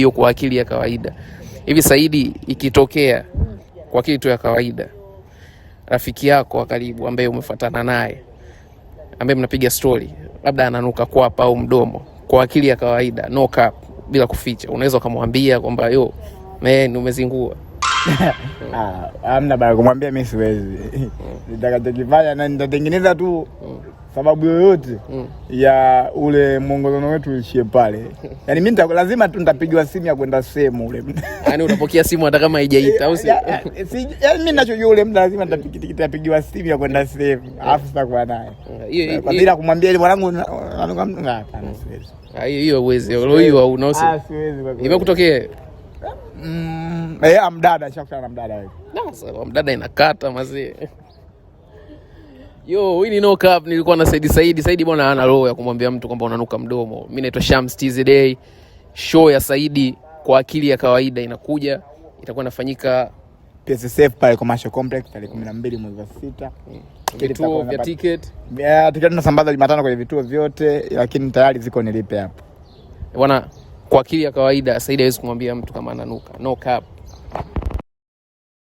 Hiyo kwa akili ya kawaida. Hivi Saidi, ikitokea kwa akili tu ya kawaida, rafiki yako wa karibu ambaye umefuatana naye, ambaye mnapiga stori, labda ananuka kwapa au mdomo, kwa akili ya kawaida, no cap, bila kuficha, unaweza ukamwambia kwamba, "Yo man, umezingua"? Ah, hamna baya kumwambia, mimi siwezi. Nitakachokifanya na nitatengeneza tu sababu yoyote ya ule mwongozano wetu uishie pale. Yaani mimi lazima tu nitapigiwa simu ya kwenda sehemu ule. Yaani utapokea simu hata kama haijaita, au si? Yaani mimi ninachojua ule muda lazima nitapigiwa simu ya kwenda sehemu. Alafu sitakuwa naye. Hiyo Kwa bila kumwambia ile mwanangu hapana, siwezi. Ah, hiyo huwezi. Hiyo hauna, au si? Ah, siwezi kwa kweli. Imekutokea? Eh, mdada, nishakutana na mdada wewe. Sasa kwa mdada inakata mazee. Yo, hii ni no cap, nilikuwa na Saidi Saidi. Saidi bwana ana roho ya kumwambia mtu kwamba unanuka mdomo. Mimi naitwa Shams TZA. Show ya Saidi kwa akili ya kawaida inakuja, itakuwa inafanyika PSSF pale Commercial Complex tarehe 12 mwezi wa 6. Vituo vya ticket? Yeah, tiketi tunasambaza Jumatano kwenye vituo vyote, lakini tayari ziko nilipe hapo. Bwana, kwa akili ya kawaida Saidi hawezi kumwambia mtu kama ananuka. No cap.